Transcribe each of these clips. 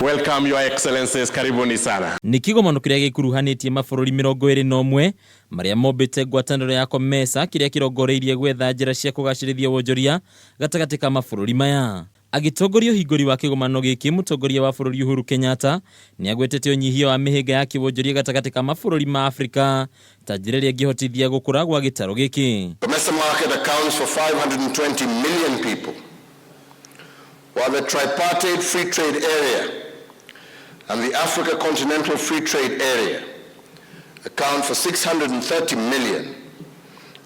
Welcome, Your Excellencies, karibuni sana. Nĩ kĩgomano kĩrĩa gĩkuruhanĩtie mabũrũri 21 marĩa mombĩte ngwatanĩro ya COMESA, kĩrĩa kĩrongoreirie gwetha njĩra cia kũgacĩrithia wonjoria gatagatĩ ka mabũrũri maya. Agĩtongoria ũhingũri wa kĩgomano gĩkĩ, mũtongoria wa bũrũri Uhuru Kenyatta nĩ agwetete ũnyihia wa mĩhĩnga ya kĩwonjoria gatagatĩ ka mabũrũri ma Afrika ta njĩra ĩrĩa ĩngĩhotithia gũkũra gwa gĩtarũ gĩkĩ. COMESA market accounts for 520 million people, while the Tripartite Free Trade Area and the Africa Continental Free Trade Area account for 630 million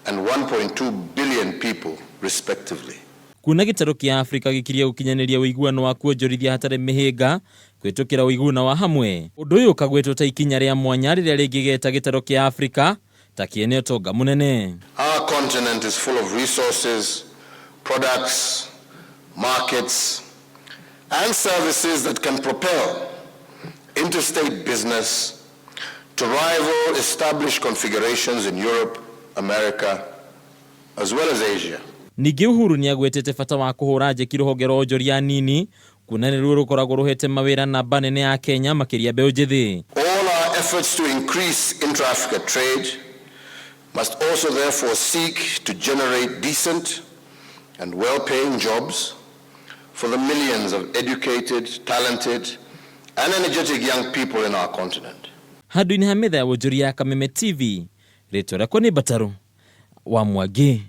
and 1.2 billion people, respectively. Kuona gĩtarũ kĩa Afrika gĩkirie gũkinyanĩria ũiguano wa kuonjorithia hatarĩ mĩhĩnga kũhĩtũkĩra ũiguano wa hamwe, ũndũ ũyũ ũkagwetwo ta ikinya rĩa mwanya rĩrĩa rĩngĩgeta gĩtarũ kĩa Afrika ta kĩene ũtonga mũnene. Our continent is full of resources, products, markets, and services that can propel interstate business to rival established configurations in Europe, America, as well as Asia. Ningĩ Uhuru nĩ agwetete bata wa kũhũra njeki rũhonge rwa onjoria nini, kuona nĩruo rũkoragwo rũhete mawĩra namba nene ya Kenya, makĩria mbeũ njĩthĩ. All our efforts to increase intra-Africa trade must also therefore seek to generate decent and well-paying jobs for the millions of educated, talented, and energetic young people in our continent. Handũ-inĩ ha metha ya wonjoria ya Kameme TV, rĩtwa rĩakwa nĩ Mbatarũ wa Mwangi.